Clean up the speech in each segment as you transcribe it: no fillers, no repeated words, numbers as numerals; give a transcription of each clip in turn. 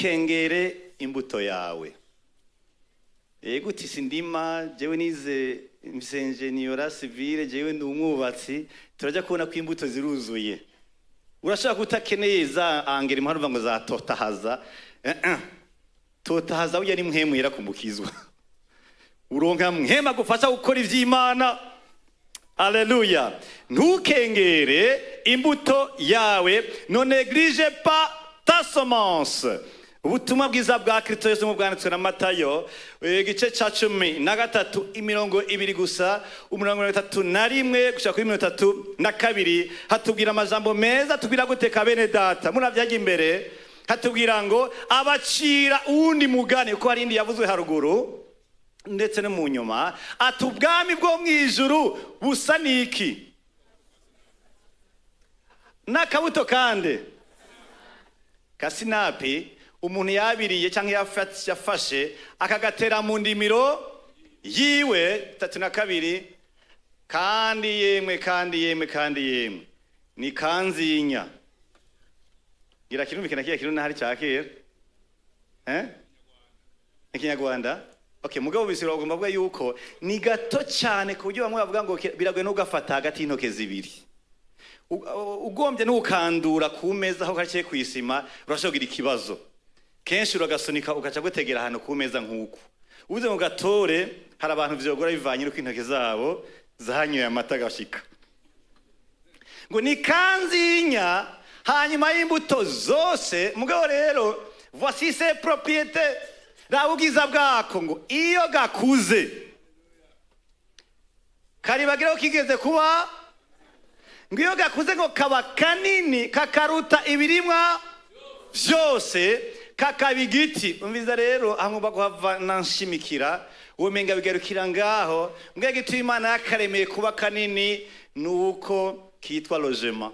Ntukengere imbuto yawe. Yego uti sindima, jewe nize ingénieur civil, jewe ndi umwubatsi. Turajya kubona ko imbuto ziruzuye. Urashaka kutakeneye za engrais muharuva ngo za totahaza. Eh, eh. Totahaza burya ni mpwemu yera kumukizwa. Uronka mpwemu agufasha gukora ivy'Imana. Aleluya. Ntukengere imbuto yawe, ne néglige pas ta semence. Ubutumwa bwiza bwa Kristo Yesu mu bwanditswe na Matayo, igice ca 13, imirongo 2 gusa, umurongo 31 gushika kuri 32, hatubwira amajambo meza. Tubwira guteka bene data, muravyajya imbere. Hatubwira ngo abacira uwundi mugani, kuko hari indi yavuzwe haruguru ndetse no mu nyuma. Ati ubwami bwo mu ijuru busa n'iki? N'akabuto kandi kasinapi umuntu yabiriye cyangwa yafashe akagatera mu ndimiro yiwe. 32. Kandi yemwe, kandi yemwe, kandi yemwe, ni kanzinya. Gira kirumvikana kiya kirundi hari cya kera, eh, Ikinyarwanda. Okay, mugabo bisira bagomba kuvuga yuko ni gato cyane ku buryo bamwe bavuga ngo biragoye no gufata hagati y'intoke zibiri. Ugombye n'ukandura ku meza aho kaciye ku isima, urashobora kugira ikibazo. Kenshi uragasunika ugaca gutegera ahantu ku meza nk'uku ubuze ngo gatore. Hari abantu vyogora bivanye n'uko intoke zabo zahanyoye amata agashika. Ngo ni kanzinya hanyuma y'imbuto zose. Mugabo rero voici ses propriétés, raba ubwiza bwako. Ngo iyo gakuze karibagiraho kigeze kuba, ngo iyo gakuze ngo kaba kanini, kakaruta ibirimwa byose, kakaba igiti. Umviza rero aho ngomba kuhava nanshimikira. Umenga bigarukira ngaho, mbwa gituma Imana yakaremeye kuba kanini nuko kitwa logement,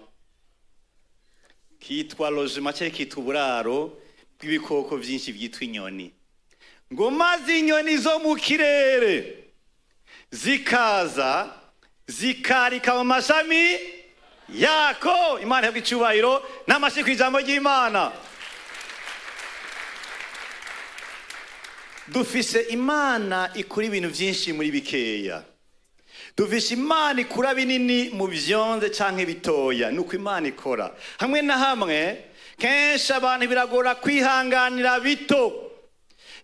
kitwa logement cyangwa kitwa uburaro bw'ibikoko byinshi byitwa inyoni. Ngo maze inyoni zo mu kirere zikaza zikarika mu mashami yako. Imana ihabwa icyubahiro n'amashyi ku ijambo ry'Imana. Dufise Imana ikura ibintu byinshi muri bikeya. Dufise Imana ikura binini mu byonze canke bitoya. Nuko Imana ikora hamwe na hamwe. Kenshi abantu biragora kwihanganira bito,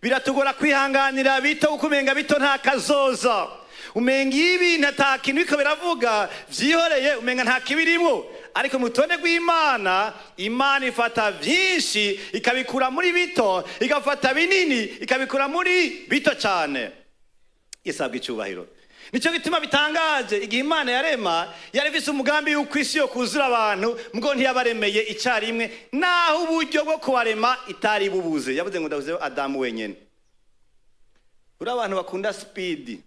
biratugora kwihanganira bito, kuko umenga bito nta kazoza. Umenga iyo ibintu ata kintu biriko biravuga vyihoreye, umenga nta kibirimwo. Ariko mu rutonde rw'Imana, Imana ifata vyinshi ikabikura muri bito, igafata binini ikabikura muri bito cyane. Isabwa icyubahiro. Nicyo gituma bitangaje, igihe Imana yarema yari ifise umugambi y'uko isi yo kuzura abantu, mbwo ntiyabaremeye icyarimwe, naho uburyo bwo kubarema itari bubuze. Yavuze ngo ndavuze Adamu wenyene. Uri abantu bakunda speed,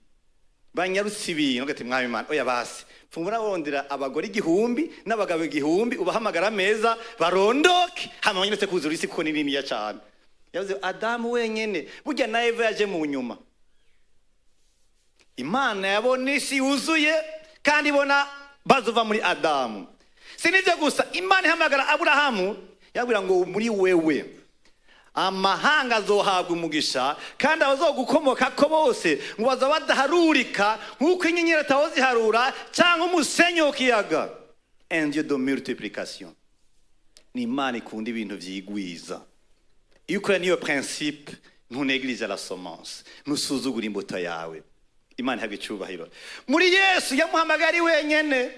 banyarutse ibintu, ugati mwami Imana, oya basi fungura, wondera abagore 1000 n'abagabo 1000, ubahamagara meza barondoke, hama banyarutse kuzura isi kuko ni niniya cyane. Yavuze Adamu wenyene. Burya na Eva yaje mu nyuma. Imana yabona isi yuzuye kandi ibona bazova muri Adamu. Si nibyo gusa, Imana ihamagara Aburahamu yabwira ngo muri wewe amahanga azohabwa umugisha, kandi abazogukomoka ko bose ngo bazaba badaharurika nk'uko inyenyeri atawoziharura cyangwa umusenyi wo kiyaga. Un Dieu de multiplication. Ni Imana ikunda ibintu vyigwiza. Iyo ukora niyo principe, ntunéglige la semence, ntusuzugura imbuto yawe. Imana ihabwa icyubahiro. Muri Yesu yamuhamagara ari wenyene.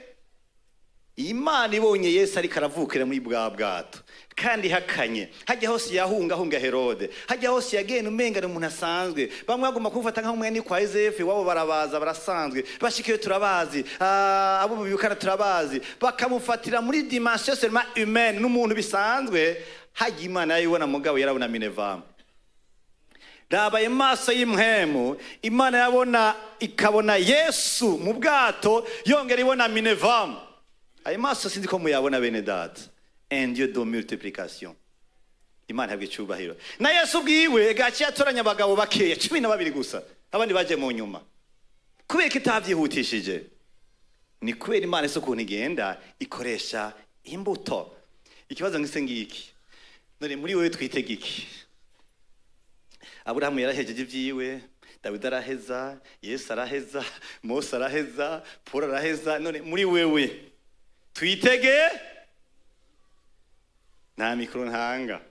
Imana ibonye Yesu ariko aravukira muri bwa bwato kandi ihakanye, hajya hose yahunga, ahunga Herode, hajya hose yagenda umenga ni umuntu asanzwe. Bamwe bagomba kumufata nk'umwene kwa Yosefu iwabo, barabaza barasanzwe, bashikiwe turabazi, abo mu bibukana turabazi, bakamufatira muri dimension seulement humaine n'umuntu bisanzwe. Hajya Imana yayibona, mugabo yarabona minevamu. Rabaye maso y'impwemu, Imana yabona ikabona Yesu mu bwato, yongera ibona minevamu. Ayo maso sinzi ko muyabona bene data. Un Dieu de multiplication. Imana ihabwa icyubahiro. Na Yesu ubwiwe gaci yatoranya abagabo bakeya 12 gusa, abandi baje mu nyuma. Kubera ko itabyihutishije, ni kubera Imana isa ukuntu igenda ikoresha imbuto. Ikibazo ngise ngiki: none muri wewe twitega iki? Aburahamu yarahejeje ibyiwe, Dawidi araheza, Yesu araheza, Mose araheza, Paul araheza. None muri wewe twitege? Nta mikoro ntanga,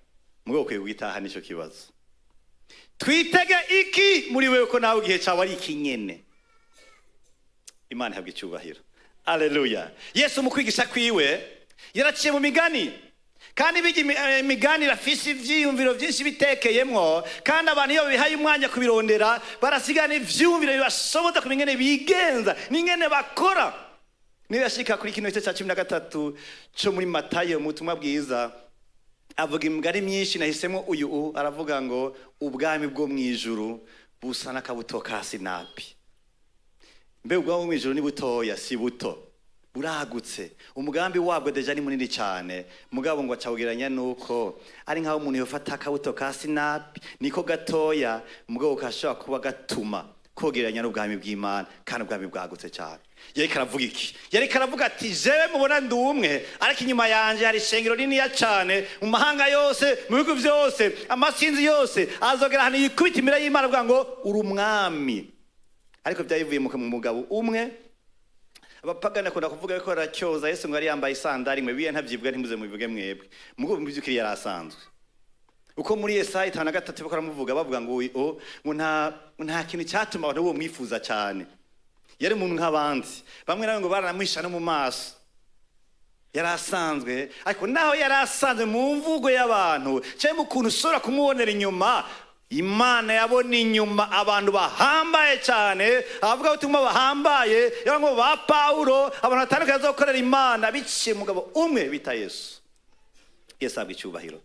mugabo ukwiye kugitaha. Nicyo kibazo: twitege iki muri wewe, ko nawe igihe cyawe ari ikinyene? Imana ihabwa icyubahiro, aleluya. Yesu mu kwigisha kwiwe yaraciye mu migani, kandi biga imigani irafise ivyiyumviro vyinshi bitekeyemwo, kandi abantu iyo bihaye umwanya kubirondera barasigana ivyiyumviro bibashoboza kumenya ingene bigenza n'ingene bakora. Niyo yashika kuri kino gice cya 13 co muri Matayo, mu butumwa bwiza, avuga imigani myinshi. Nahisemo uyu aravuga ngo ubwami bwo mu ijuru busa n'akabuto ka sinapi. Mbe ubwami bwo mu ijuru ni butoya? Si buto, buragutse. Umugambi wabwo déjà ni munini cyane. Mugabo ngo acawugereranya nuko ari nk'aho umuntu yofata akabuto ka sinapi, niko gatoya, mugabo kashobora kuba gatuma kogereranya n'ubwami bw'Imana, kandi ubwami bwagutse cyane. Yariko aravuga iki? Yariko aravuga ati: "Jewe mubona ndi umwe, ariko inyuma yanje hari ishengero rininiya cyane mu mahanga yose, mu bihugu byose, amasinzi yose azogera ahantu yikubita imbere y'Imana avuga ngo uri umwami." Ariko byari bivuye mu mugabo umwe. Abapagani akunda kuvuga yuko aracyoza Yesu ngo yari yambaye isandari. Mwe biye ntavyibwa, ntimuze mubivuge mwebwe. Mugo mu by'ukuri yari asanzwe uko. Muri Yesaya 53 bako baramuvuga, bavuga ngo o ngo nta kintu cyatuma abantu bo mwifuza cyane. Yari umuntu nk'abandi. Bamwe nawe ngo baranamwisha no mu maso. Yari asanzwe, ariko naho yari asanzwe mu mvugo y'abantu cyangwa mu kuntu ushobora kumubonera inyuma, Imana yabona inyuma abantu bahambaye cyane, abavuga ubutumwa bahambaye, yaba ngo ba Pawulo, abantu batandukanye bazokorera Imana biciye mugabo umwe bita Yesu. Yesu ahabwa icyubahiro.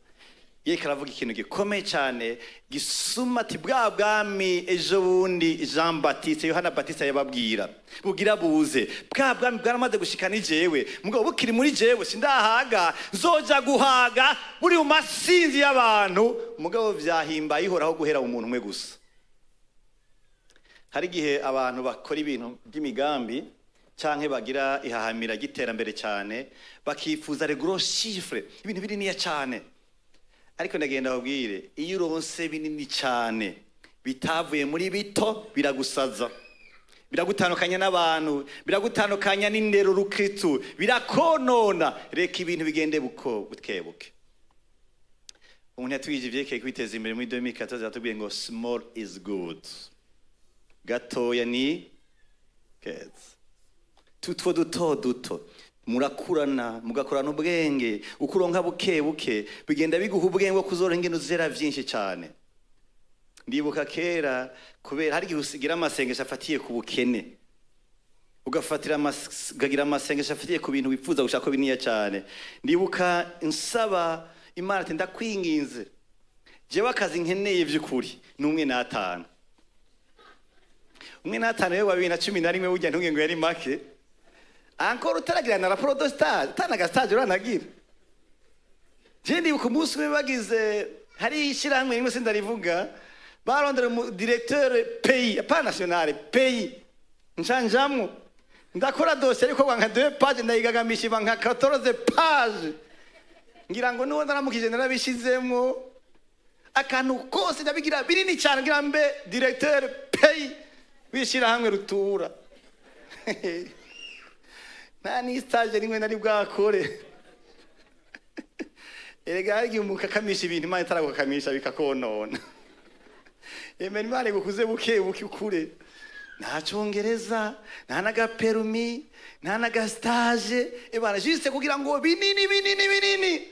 Yeriko aravuga ikintu gikomeye cyane gisuma, ati bwa bwami ejo bundi Jean Baptiste, Yohana Baptiste yababwira bugira buze, bwa bwami bwaramaze gushika ni jewe. Mugabo bukiri muri jewe, sindahaga, nzoja guhaga buri mu masinzi y'abantu. Mugabo vyahimbaye Ihoraho guhera umuntu umwe gusa. Hari igihe abantu bakora ibintu by'imigambi canke bagira ihahamira ry'iterambere cyane, bakifuza les gros chiffres, ibintu bininiya cyane. Ariko ndagenda babwire, iyo uronse binini cyane bitavuye muri bito, biragusaza, biragutandukanya n'abantu, biragutandukanya n'indero rukristu, birakonona. Reka ibintu bigende buko buke buke. Umuntu yatwigije ivyerekeye kwiteza imbere muri 2014 yatubwiye ngo "Small is good", gatoya ni keza. Tutwo duto duto murakurana, mugakorana ubwenge. Uko uronka buke buke, bigenda biguha ubwenge bwo kuzora ingene uzera vyinshi cyane. Ndibuka kera, kubera hari igihe usigira amasengesho afatiye ku bukene, ugagira amasengesho afatiye ku bintu wifuza gushaka ko bininiya cyane. Ndibuka nsaba Imana ati: "Ndakwinginze, jewe akazi nkeneye vy'ukuri ni 1.5." 1.5 yo wa 2011, burya ntunge ngo yari make. Encore utaragira na rapport de stage, utanaga stage uranagira. Je ndibuka umunsi umwe bagize, hari ishyirahamwe rimwe sindarivuga, barondera mu directeur pays, pas national, pays. Ncanjamwo, ndakora dossier, ariko nka 2 pages ndayigagamisha iba nka 14 pages. Ngira ngo nuwo ndaramukije, narabishizemwo akantu kose, ndabigira binini cyane ngira mbe directeur pays w'ishyirahamwe rutura. Nta ni stage rimwe nari bwakore. Erega hari igihe umukakamisha ibintu Imana itaragukakamisha, bikakonona. Emera Imana igukuze buke buke, ukure. Nta Cyongereza, nta n'aga permis, nta n'aga stage, ebana juste kugira ngo binini binini binini.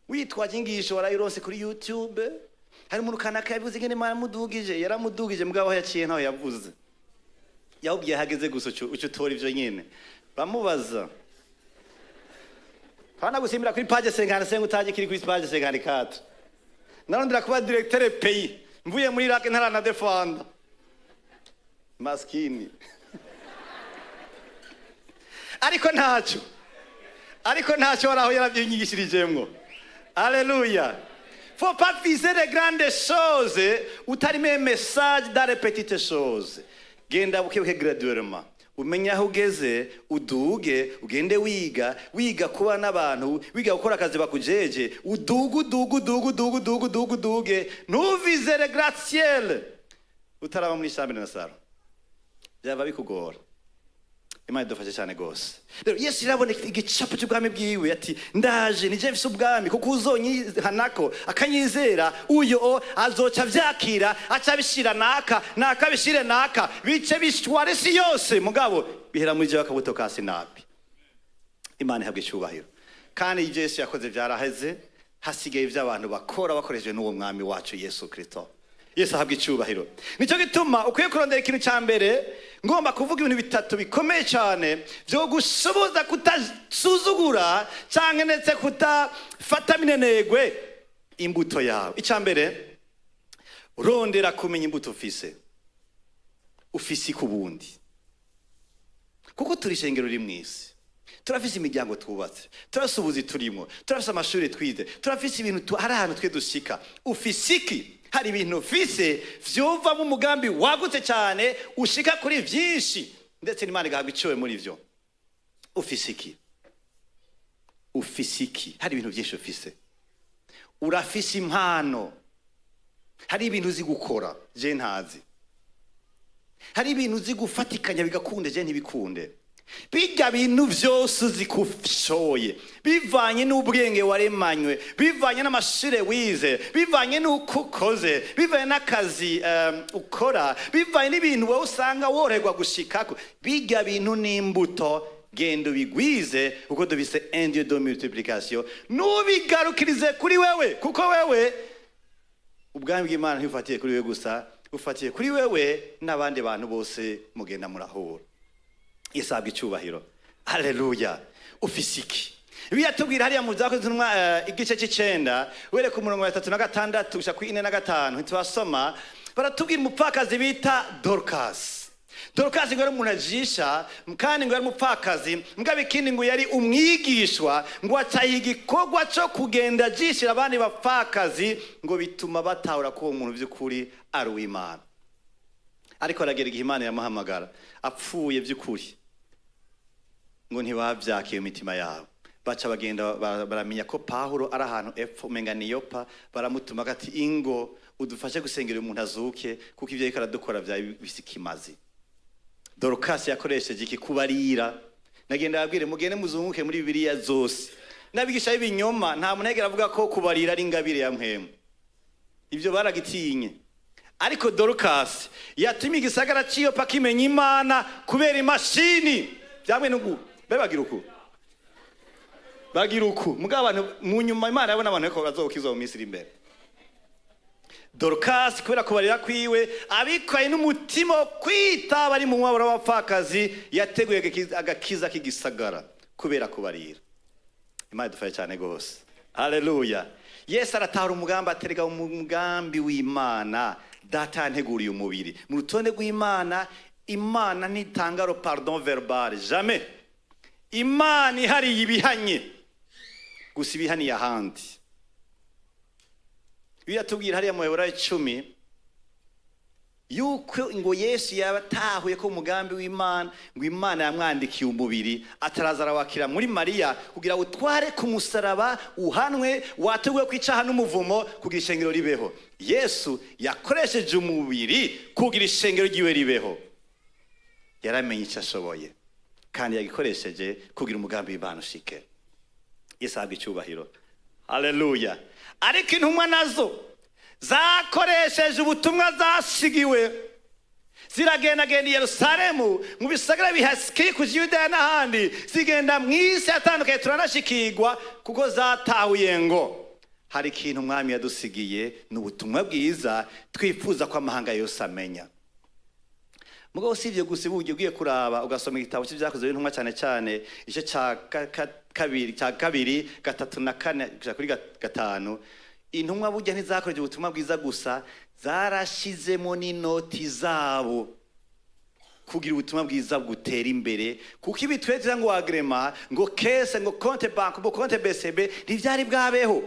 Witwaje ingisho warayironse kuri YouTube, hari umuntu kanaka yavuze ingene Imana yamudugije. Yaramudugije, mugabo aho yaciye ntaho yavuze, yawubwiye hageze gusa uca utora ivyo nyene bamubaza. Hana gusimbira kuri page 55, utaje kiri kuri page 54. Narondera kuba directeur pays mvuye muri Iraq, ntarana defenda maskini. Ariko ntacyo, ariko ntacyo, waraho yaravyinyigishyirijemwo. Alléluia. Faut pas viser les grandes choses utarimo message dans les petites choses. Genda buke buke, graduellement. Umenye aho ugeze, uduge, ugende wiga, wiga kuba n'abantu, wiga gukora akazi bakujeje, uduge, uduge, uduge, uduge, uduge, uduge, uduge. Ntuvizere gratte-ciel utaraba muri chambre na salon, byaba bikugora. Imana idufashe cyane rwose. Rero Yesu irabona igicapo cy'ubwami bwiwe, ati: "Ndaje, nije mfise ubwami, kuko uzonyihanako akanyizera, uyo azoca avyakira, aca abishira naka naka, abishire naka, bice bishwara isi yose." Mugabo bihera muri jewe, akabuto ka sinapi. Imana ihabwa icyubahiro. Kandi ibyo Yesu yakoze byaraheze, hasigaye ibyo abantu bakora bakoresheje n'uwo mwami wacu Yesu Kristo. Yesu ahabwa icyubahiro. Nicyo gituma ukwiye kurondera ikintu cya mbere. Ngomba kuvuga ibintu bitatu bikomeye cyane byo gushoboza kutasuzugura cyangwa ndetse kutafata minenegwe imbuto yawe. Icya mbere, rondera kumenya imbuto ufise. Ufise ku bundi, kuko turi ishengero riri mu isi, turafise imiryango twubatse, turafise ubuzi turimo, turafise amashuri twize, turafise ibintu hari ahantu twe dushika. Ufise iki? Hari ibintu ufise vyovamo umugambi wagutse cyane, ushika kuri vyinshi, ndetse n'Imana igahabwa iciwe muri vyo. Ufise iki? Ufise iki? Hari ibintu vyinshi ufise. Urafise impano, hari ibintu uzi gukora je ntazi, hari ibintu uzi gufatikanya bigakunde, je ntibikunde. Bijya bintu vyose uzi kushoboye, bivanye n'ubwenge waremanywe, bivanye n'amashure wize, bivanye n'uko ukoze, bivanye n'akazi ukora, bivanye n'ibintu wowe usanga woroherwa gushikako, bijya bintu n'imbuto. Genda ubigwize, kuko dufise un Dieu de multiplication. Nubigarukirize kuri wewe, kuko wewe ubwami bw'Imana ntibufatiye kuri wewe gusa, bufatiye kuri wewe n'abandi bantu bose mugenda murahura. Isabwa icyubahiro. Haleluya. Ufise iki? Biratubwira hariya mu Byakozwe Intumwa, igice c'icenda, wereka umurongo wa 36 gushika kuri 45, ntitwasoma. Baratubwira umupfakazi bita Dorcas. Dorcas ngo yari umuntu ajisha, kandi ngo yari umupfakazi. Mugabo ikindi, ngo yari umwigishwa, ngo acaha igikorwa co kugenda ajishira abandi bapfakazi, ngo bituma batahura ko uwo muntu by'ukuri ari uw'Imana. Ariko aragera igihe Imana iramuhamagara, apfuye by'ukuri, ngo ntibavyakiye imitima yabo. Baca bagenda baramenya ko Pawulo ari ahantu epfo, umenga ni Yopa. Baramutuma ati: "Ingo udufashe gusengera uyu muntu azuke, kuko ibyo ariko aradukora vyari bifise ikimazi." Dorukasi yakoresheje iki? Kubarira. Nagenda babwire, mugende muzunguke muri Bibiliya zose n'abigisha b'ibinyoma, nta muntu yigera avuga ko kubarira ari ingabire ya Mpwemu. Ibyo baragitinye. Ariko Dorukasi yatumye igisagara c'iyopa kimenya Imana kubera imashini byamwe n'ugu be bagira uku, bagira uku. Mugabo abantu mu nyuma, Imana yabona abantu ko bazokizwa mu minsi iri imbere. Dorukasi, kubera kubarira kwiwe, abikwaye n'umutima wo kwita bari mu mwabaro w'abapfakazi, yateguye agakiza k'igisagara kubera kubarira. Imana idufashe cyane rwose. Haleluya. Yesu aratahura umugambi, aterega umugambi w'Imana. Data yanteguriye umubiri mu rutonde rw'Imana. Imana ntitanga le pardon verbal, jamais. Imana ihariye ibihanye gusa, ibihaniye ahandi. Biratubwira hariya mu Baheburayo 10 yuko ngo Yesu yaba atahuye ko umugambi w'Imana, ngo Imana yamwandikiye umubiri, ataraza arawakira muri Mariya kugira utware ku musaraba, uhanwe, wateguwe ko icaha n'umuvumo, kugira ishengero ribeho. Yesu yakoresheje umubiri kugira ishengero ryiwe ribeho. Yaramenye icyo ashoboye kandi yagikoresheje kugira umugambi w'Imana ushike. Yesu ahabwa icyubahiro. Haleluya. Ariko intumwa nazo zakoresheje ubutumwa zasigiwe, ziragendagenda i Yerusalemu, mu bisagara bihakikuje Yudaya n'ahandi, zigenda mu isi atandukanye, turanashikirwa, kuko zatahuye ngo hari ikintu umwami yadusigiye, ni ubutumwa bwiza twifuza ko amahanga yose amenya. Mugabo si ibyo gusa. Ubu ugiye kuraba, ugasoma igitabo cy'Ibyakozwe n'Intumwa, cyane cyane igice cya kabiri, cya kabiri, gatatu na kane kugera kuri gatanu, intumwa burya ntizakoreje ubutumwa bwiza gusa, zarashizemo n'inoti zabo kugira ubutumwa bwiza butera imbere. Kuko ibi twetira ngo agrément, ngo caisse, ngo compte banque, ngo compte BCB, ntibyari bwabeho.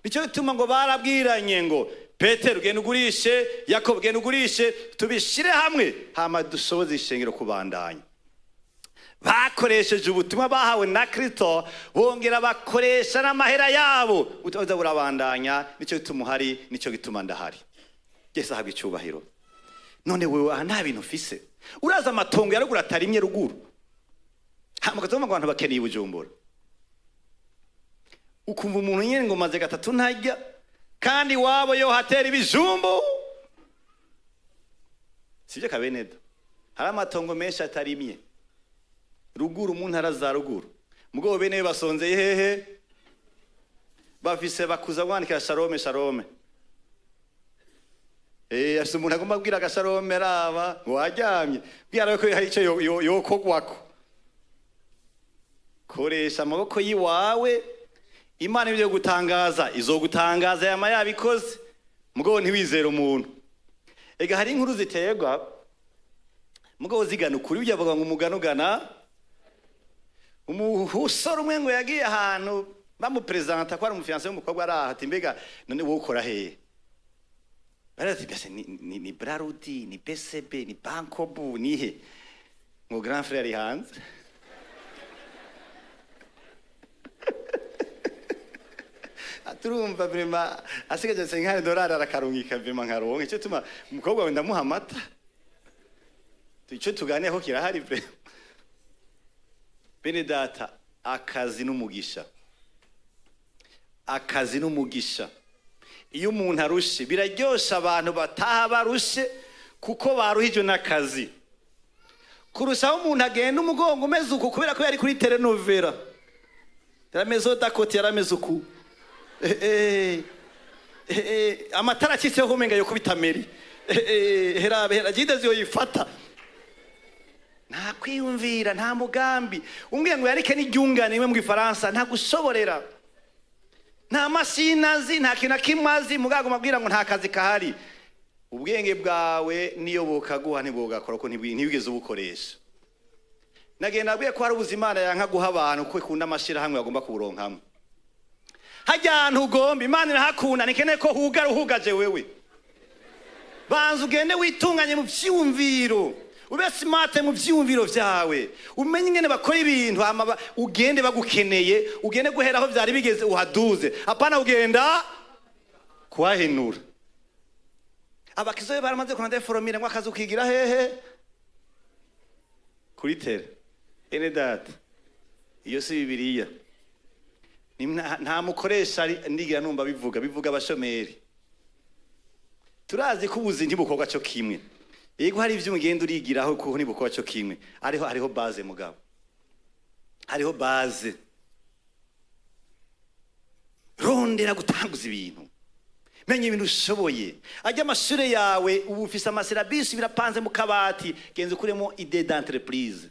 Nicyo gituma ngo barabwiranye ngo Petero genda ugurishe, Yakobo genda ugurishe, tubishire hamwe hama dushoboze ishengero kubandanya. Bakoresheje ubutumwa bahawe na Kristo, bongera bakoresha n'amahera yabo, ubutumwa burabandanya. Nicyo gituma uhari, nicyo gituma ndahari. Yesu ahabwa icyubahiro. None wewe aha nta bintu ufise, uraza amatongo ya ruguru atarimye ruguru, hama ukazovuga ngo abantu bakeneye Bujumbura. Ukumva umuntu nyene ngo maze gatatu ntarya, kandi iwabo yo hatera ibijumbu. Sibyo kabeneda? Hari amatongo menshi atarimye ruguru mu ntara za ruguru, mugabo bene basonzeye hehe? Bafise bakuza kwandikira shalome shalome. Afise umuntu agomba kubwira agasharome, araba ngo waryamye, bwira ko hari icyo yokogwako. Koresha amaboko yiwawe. Imana ibyo gutangaza izogutangaza yama yabikoze, mugabo ntiwizere umuntu. Ega hari inkuru ziterwa mugabo zigana ukuri, bijya bavuga ngo umugani ugana umusore umwe ngo yagiye ahantu bamupresenta ko ari umufiancé w'umukobwa, araha ati: "Mbega none wowe ukora hehe?" Barazi mbese ni Brarudi, ni BCB, ni Bancobu, ni he? Ngo grand frère ari hanze. Turumva vraiment asigaje 50 dolari, arakarungika vraiment nkaronka icyo tuma umukobwa wawe ndamuha amata. Icyo tuganiyeho kirahari vraiment. Bene data, akazi n'umugisha, akazi n'umugisha. Iyo umuntu arushe, biraryosha abantu bataha barushe kuko baruhijwe n'akazi, kurushaho umuntu agenda umugongo umeze uku kubera ko yari kuri telenovela. Yarameze dakoti, yarameze uku. Amatara acitseho umenga yo kubita meri. Herabe hera jide yoyifata. Nta kwiyumvira, nta mugambi. Umbwiye ngo yarike n'iryungane imwe mu Gifaransa, nta gushoborera, nta mashini azi, nta kintu na kimwe azi, mugabo abwira ngo nta kazi kahari. Ubwenge bwawe niyo bukaguha ntibugakora ko ntibwigeze ubukoresha. Nagenda abwiye ko hari ubuzima Imana yanka guha abantu kuko ikunda amashirahamwe bagomba kuburonkamwe. Hajya ahantu ugomba, Imana irahakunda, ntikeneye ko hugara uhugaje wewe. Banza ugende witunganye mu vyiyumviro, ube smart mu vyiyumviro vyawe, umenye ingene bakora ibintu, hama ugende bagukeneye, ugende guhera aho vyari bigeze uhaduze, apana ugenda kuhahenura. Abakizobe baramaze kuranda formule ngo akazi ukigira hehe? Kuri terrain. Ene data, iyo si Bibiliya. Nta mukoresha ndigira numva bivuga abashomeri. Turazi ko ubuzi ntibukorwa cyo kimwe. Yego, hari ivyo ugenda urigiraho kuko ntibukorwa cyo kimwe, hariho base, mugabo hariho base. Rondera gutanguza ibintu, menya ibintu ushoboye. Ajya amashure yawe, ubu ufise amasyllabus, birapanze mu kabati, genza ukuremo idée d'entreprise,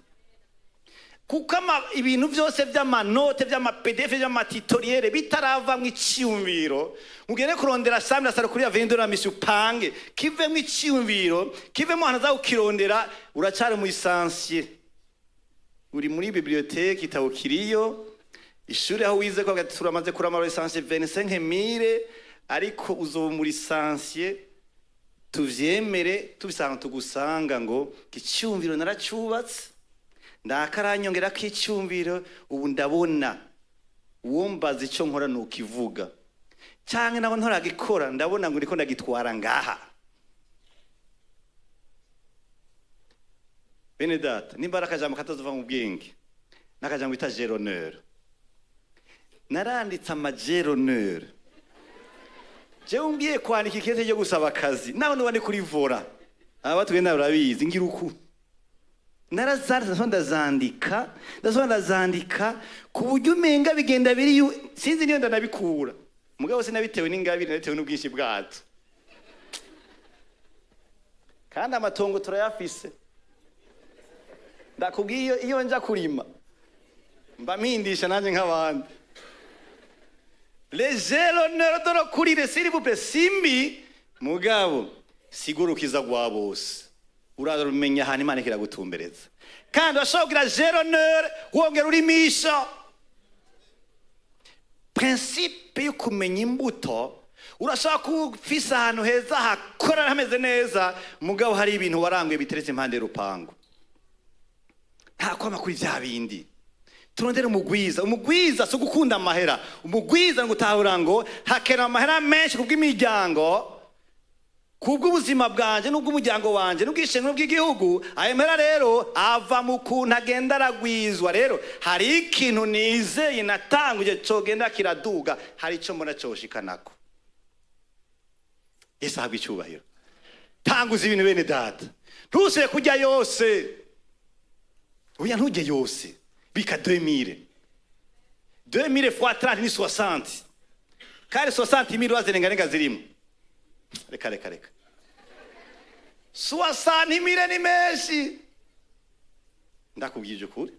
kuko ibintu byose by'amanote, by'amaPDF, by'amatutoriel bitaravamwo iciyumviro. Mugende kurondera chambre na salon kuri avenue de la Mission, upange kivemwo iciyumviro, kivemo ahantu aza kukirondera. Uracari mu licencié, uri muri bibliothèque, igitabo kiriyo, ishuri aho wize ko turamaze kuramara licence 25 000, ariko uzoba muri licencié tuvyemere tubisanga tugusanga ngo icyumviro naracyubatse, ndakaranyongera ko icyumviro, ubu ndabona uwombaza icyo nkora nukivuga, canke nabo ntoragikora, ndabona ngo ndiko ndagitwara ngaha. Bene data, nimba ari akajambo katazova mu bwenge, n'akajambo bita geroneur. Naranditse amageroneur. Jewe umbwiye kwandika ikete cyo gusaba akazi, nawe nuba ndi kuri volant, aba tugenda barabizi, ngira uku. Narazanditse, ndasoma, ndazandika, ndasoma, ndazandika ku buryo umenga bigenda biri sinzi niyo ndanabikura. Mugabo sinabitewe n'ingabire, nabitewe n'ubwinshi bwazo. Kandi amatongo turayafise. Ndakubwiye, iyo nja kurima mba mpindisha nanjye nk'abandi. Les honneurs de kurire, s'il vous plaît, simbi mugabo sigurukiza gwa bose. Urarumenya ahantu Imana ikiragutumbereza, kandi urashobora kugira honneur wongera urimisha. Principe yo kumenya imbuto. Urashobora kuba ufise ahantu heza hakora hameze neza, mugabo hari ibintu waranguye biteretse impande y'urupangu. Nta kwama kuri vya bindi. Turondere umugwiza. Umugwiza si ugukunda amahera. Umugwiza ni ugutahura ngo hakenewe amahera menshi kubw'imiryango, kubw'ubuzima bwanje n'ubw'umuryango wanje n'ubwishengero bw'igihugu. Ayo mahera rero ava mu kuntu agenda aragwizwa. Rero hari ikintu nizeye natanguje cogenda kiraduga, hari ico mbona coshikanako. Yesu ahabwa icyubahiro. Tanguza ibintu, bene data. Ntusubire kurya yose. Oya, ntujye yose. Bika 2000. 2000 fois 30 ni 60, kandi 60 mille wazirengarenga zirimo. Reka, reka, reka, 60 mille ni menshi, ndakubwije ukuri.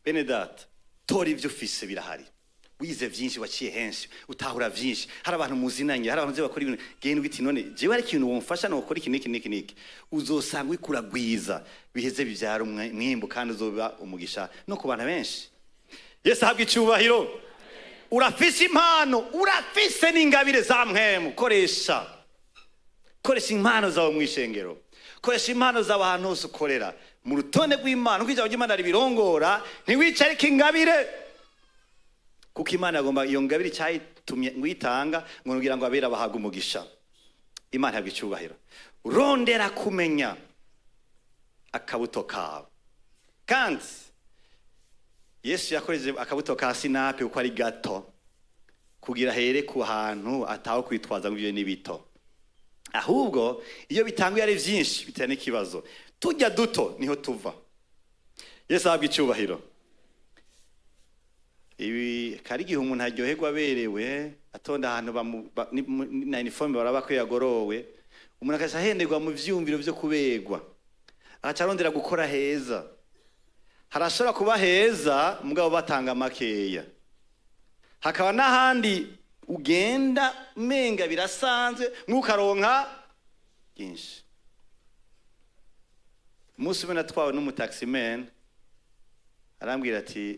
Bene data, tora ibyo ufise, birahari. Wize vyinshi, waciye henshi, utahura vyinshi. Hari abantu muzinanye, hari abantu uzi bakora ibintu. Genda ugiti: "None jewe hari ikintu womfasha nokora iki niki niki niki." Uzosanga wikuragwiza, biheze bivyara umwimbu, kandi uzoba umugisha no ku bantu benshi. Yesu ahabwa icyubahiro. Urafise impano, urafise n'ingabire za mpwemu. Koresha, koresha impano zawe mu ishengero, koresha impano zawe ahantu hose ukorera mu rutonde rw'Imana, kuko ijambo ry'Imana ribirongora. Ntiwicarike ingabire, kuko Imana yagomba iyo ngabire icyayitumye ngwitanga ngo nugira ngo abera bahabwe umugisha. Imana ihabwa icyubahiro. Rondera kumenya akabuto kawe. Kandi Yesu yakoresheje akabuto ka sinapi kuko ari gato, kugira here ku hantu ataho kwitwaza ngo ibyo ni bito. Ahubwo iyo bitanguye ari byinshi bitera n'ikibazo. Tujya duto niho tuva. Yesu ahabwa icyubahiro. Ibi kari igihe umuntu aryoherwa aberewe, atonda ahantu na uniforme baraba ko yagorowe. Umuntu akaca ahenderwa mu vyumviro vyo kuberwa, agaca arondera gukora heza. Harashobora kuba heza mugabo batanga makeya, hakaba n'ahandi ugenda menga birasanzwe nk'ukaronka byinshi. Umunsi umwe natwawe n'umutaximan, arambwira ati: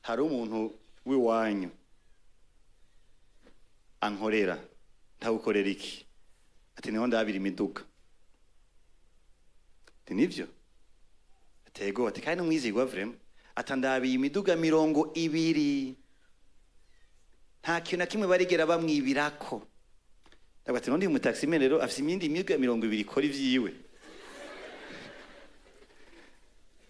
"Hari umuntu w'iwanyu ankorera." "Ntawukorera iki?" Ati: "Niho ndabira imiduga." Ati: "Nivyo?" Ati: "Ego." Ati: "Kandi n'umwizigwa vraiment." Ati: "Ndabiye imiduga 20, nta kintu na kimwe barigera bamwibirako." Ndavuga ati: "None uyu mutaximan rero afise imyindi miduga 20 ikora ivyiwe?"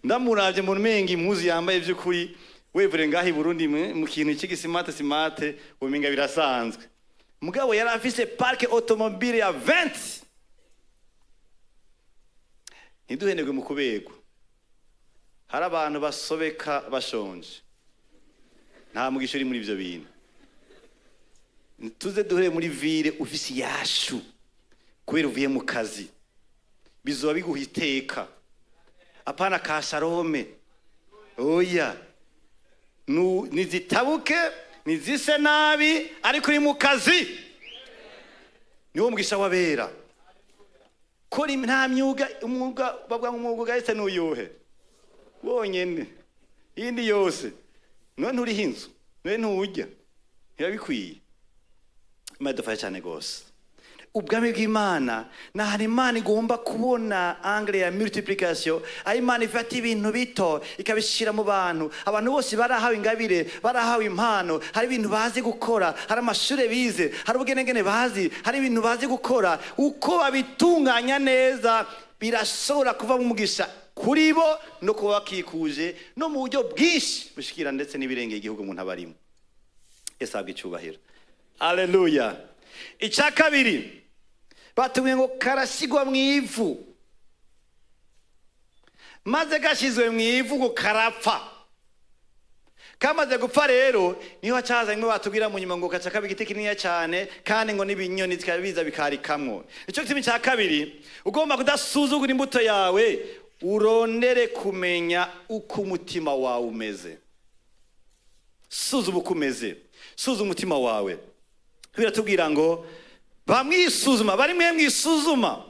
Ndamuravye mbona umenga impuzu yambaye vy'ukuri wevure ngaho i Burundi mu kintu cy'igisimate simate, umenga birasanzwe, mugabo yari afise parc automobile ya 20. Ntiduhenerwe mu kuberwa. Hari abantu basobeka bashonje, nta mugisha uri muri ivyo bintu. Tuze duhure muri ville ufise iyashu kubera uvuye mu kazi, bizoba biguha iteka. Apana ka sharome, oya. Nizitabuke, nizise nabi, ariko uri mu kazi, niwo mugisha wabera. Kora nta myuga. Umwuga bavuga ngo umwuga ugahise n'uyuhe wonyene? Iyindi yose none nturiho inzu, none ntuwurya, ntibabikwiye. Imana idufashe cyane rwose. Ubwami bw'Imana ni ahantu Imana igomba kubona angle ya multiplication, aho Imana ifata ibintu bito ikabishyira mu bantu. Abantu bose barahawe ingabire, barahawe impano. Hari ibintu bazi gukora, hari amashuri bize, hari ubugenegene bazi, hari ibintu bazi gukora. Uko babitunganya neza birashobora kuva mu mugisha kuri bo no kuba bakikuje, no mu buryo bwinshi bushikira ndetse n'ibirengeye igihugu umuntu aba arimo. Yesu ahabwe icyubahiro. Aleluya. Icya kabiri batubwiye ngo karashyirwa mu ivu, maze gashyizwe mu ivu ngo karapfa. Kamaze gupfa rero niho hacazanywe, batubwira mu nyuma ngo gaca kaba igiti kininiya cyane, kandi ngo n'ibinyoni zikaba biza bikarikamwo. Icyo gituma cya kabiri, ugomba kudasuzugura imbuto yawe, urondere kumenya uko umutima wawe umeze. Suzuma uko umeze, suzuma umutima wawe. Biratubwira ngo bamwisuzuma, bari mwe mwisuzuma.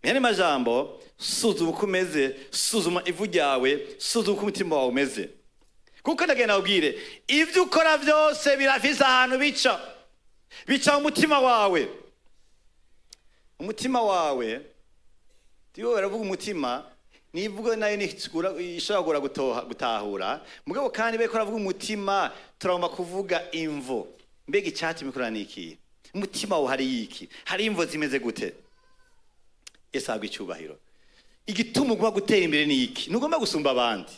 Mwene majambo, suzuma uko umeze, suzuma ivu ryawe, suzuma uko umutima wawe umeze. Kuko ndagenda ubwire, ibyo ukora byose birafise ahantu bica, bica mu mutima wawe. Umutima wawe tiwo baravuga umutima, nivuga nayo ishobora gutahura. Mugabo kandi beko baravuga umutima, turagomba kuvuga imvo. Mbega icyatumye ukora ni iki? Umutima wawe hari iki? Hari imvo zimeze gute? Yesu ahabwa icyubahiro. Igituma ugomba gutera imbere ni iki? Ntugomba gusumba abandi,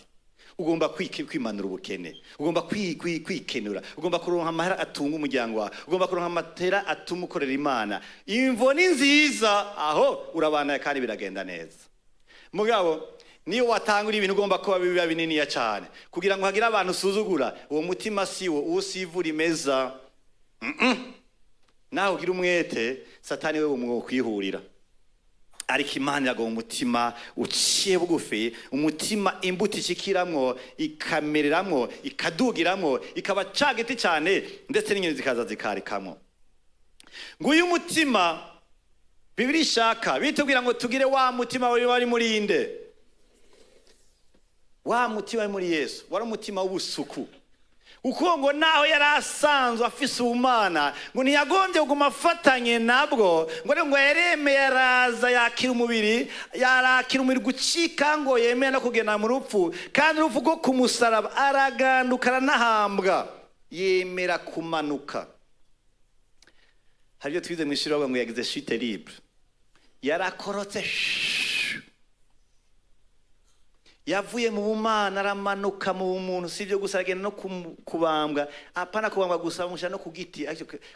ugomba kwimanura ubukene, ugomba kwikenura, ugomba kuronka amahera atunga umuryango wawe, ugomba kuronka amatera atuma ukorera Imana. Imvo ni nziza, aho urabana kandi biragenda neza. Mugabo niyo watangura ibintu ugomba kuba biba bininiya cyane kugira ngo hagire abantu usuzugura, uwo mutima si wo, uwo si ivu rimeza. Nawe ugira umwete, Satani we umwo kwihurira. Ariko Imana iraguha umutima uciye bugufi, umutima imbuto ishikiramwo, ikamereramwo, ikadugiramwo, ikaba ca giti cyane, ndetse n'inyoni zikaza zikarikamwo. Nguyu umutima Bibiri ishaka bitubwira ngo tugire, wa mutima wari muri inde? Wa mutima wari muri Yesu wari umutima w'ubusuku, kuko ngo naho yari asanzwe afise ubumana, ngo ntiyagombye kuguma afatanye nabwo, ngo ariko ngo yaremeye araza yakira umubiri, yarakira umubiri gucika, ngo yemeye no kugenda mu rupfu, kandi urupfu rwo ku musaraba, araganduka, aranahambwa, yemera kumanuka. Hari ibyo twize mu ishuri bavuga ngo yagize chute libre, yarakorotse shhh. Yavuye mu bumana aramanuka mu bumuntu. Si ibyo gusa, aragenda no kubambwa. Apana kubambwa gusa, bamushyira no ku giti,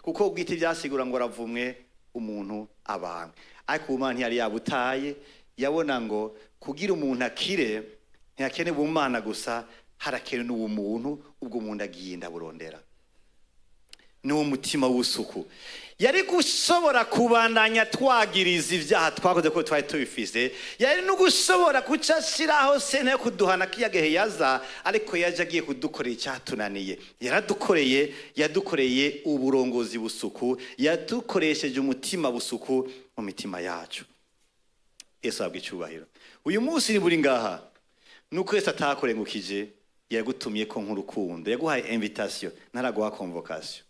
kuko ku giti byasigura ngo aravumwe umuntu abambwe. Ariko ubumana ntiyari yabutaye. Yabona ngo kugira umuntu akire ntiyakene ubumana gusa, harakene n'ubumuntu. Ubwo umuntu agiye ndaburondera, niwo mutima w'usuku. Yari gushobora kubandanya twagiriza ibyaha twakoze ko twari tubifise, yari no gushobora guca ashyiraho sente yo kuduhana kiya gihe yaza, ariko yaje agiye kudukorera icyatunaniye. Yaradukoreye, yadukoreye uburongozi busuku, yadukoresheje umutima busuku mu mitima yacu. Yesu ahabwa icyubahiro. Uyu munsi ni buri ngaha nuko Yesu atakurengukije, yagutumye ko nk'urukundo, yaguhaye invitation, ntaraguha convocation.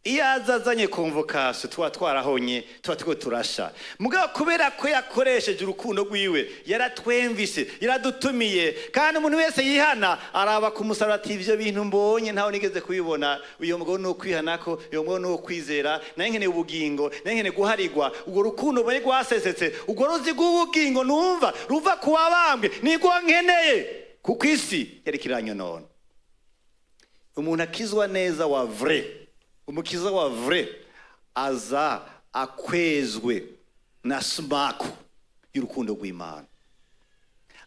Iyo aza azanye convocation, tuba twarahonye, tuba turiko turasha. Mugabo kubera ko yakoresheje urukundo rwiwe, yaratwemvise, yaradutumiye. Kandi umuntu wese yihana araba ku musaraba ati: "Ivyo bintu mbonye ntawe nigeze kubibona. Uyo mugabo ni ukwihanako, uyo mugabo ni ukwizera, naye nkeneye ubugingo, naye nkeneye guharigwa. Urwo rukundo mbonye rwasesetse, urwo ruzi rw'ubugingo numva ruva ku wabambwe, nirwo nkeneye, kuko isi yariko iranyonona." Umuntu akizwa neza wa vrai, umukiza wa vrai, aza akwezwe na sumaku y'urukundo rw'Imana,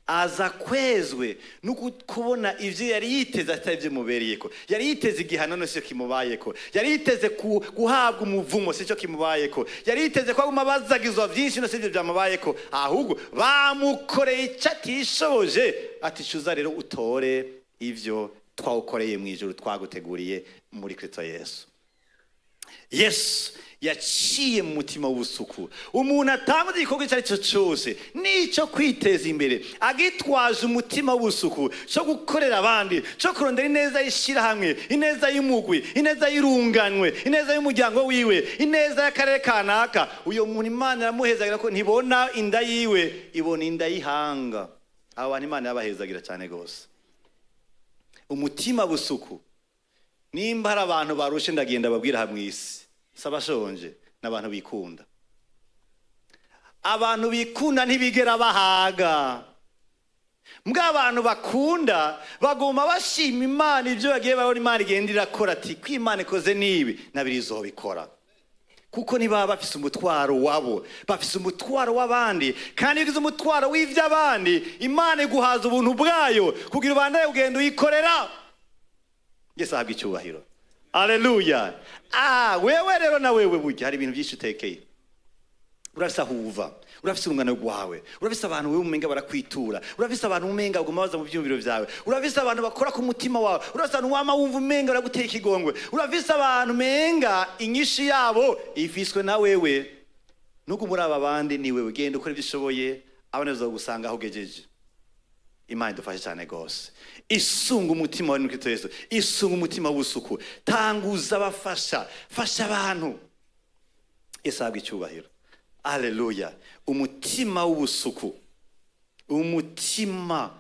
aza akwezwe no kubona ivyo yari yiteze atari byo mubereyeko. Yari yiteze igihano, no sicyo kimubayeko. Yari yiteze guhabwa umuvumo, sicyo kimubayeko. Yari yiteze ko aguma bazagizwa vyinshi, no sivyo byamubayeko. Ahubwo bamukoreye icyo atishoboje. Ati: "Cuza rero utore ivyo twawukoreye mu ijuru, twaguteguriye muri Kristo Yesu." Yesu yaciye mu mutima w'ubusuku. Umuntu atanguze igikorwa icyo ari cyo cyose n'icyo kwiteza imbere agitwaje umutima w'ubusuku, cyo gukorera abandi, cyo kurondera ineza y'ishyirahamwe, ineza y'umugwi, ineza y'urunganwe, ineza y'umuryango wiwe, ineza y'akarere kanaka, uyo muntu Imana iramuhezagira, ko ntibona inda yiwe, ibona inda y'ihanga. Abo bantu Imana yabahezagira cyane rwose. Umutima busuku. Nimba hari abantu barushe, ndagenda babwira aha mu isi, si abashonje, n'abantu bikunda. Abantu bikunda ntibigera bahaga. Mbwa abantu bakunda baguma bashima Imana ibyo bagiye babona Imana igenda irakora, ati: "Ko Imana ikoze n'ibi, nabiri izobikora." Kuko ntibaba bafise umutwaro wabo, bafise umutwaro w'abandi. Kandi iyo ugize umutwaro w'iby'abandi, Imana iguhaza ubuntu bwayo kugira ubandanye ugenda uyikorera. Yesu ahabwa icyubahiro. Aleluya. Ah, wewe rero na wewe, burya hari ibintu byinshi utekeye. Urafise aho uva, urafise urungano rwawe, urafise abantu wewe umenga barakwitura, urafise abantu umenga baguma baza mu vyumviro vyawe, urafise abantu bakora ku mutima wawe, urafise abantu wama wumva umenga baragutera ikigongwe, urafise abantu umenga inyishu yabo ifiswe na wewe. Nuko muri aba bandi ni wewe, genda ukora ibyo ushoboye, abana bazogusanga aho ugejeje. Imana idufashe cyane rwose. Isunga umutima wa Kristo Yesu, isunga umutima w'ubusuku. Tanguza abafasha, fasha abantu. Yesu ahabwa icyubahiro. Aleluya. Umutima w'ubusuku, umutima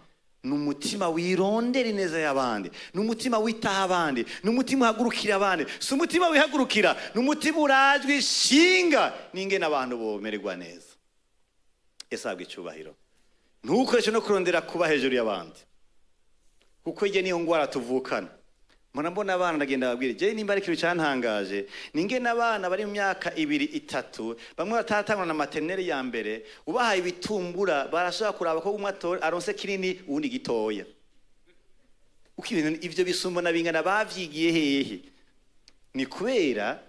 ni umutima wirondera ineza y'abandi, ni umutima witaho abandi, ni umutima uhagurukira abandi. Si umutima wihagurukira, ni umutima urajwe ishinga n'ingene abantu bomererwa neza. Yesu ahabwa icyubahiro. Ntukoreshe no kurondera kuba hejuru y'abandi, kuko iryo niyo ngwara tuvukana. Mbona mbona abana, ndagenda babwire je nimba ari ikintu cyantangaje, ni ingene abana bari mu myaka 2, 3, bamwe bataratangwa na maternelle ya mbere, ubahaye ibitumbura barashobora kuraba ko umwe aronse kinini, uwundi gitoya. Uko ibintu ivyo bisumba na bingana, bavyigiye hehe? Ni kubera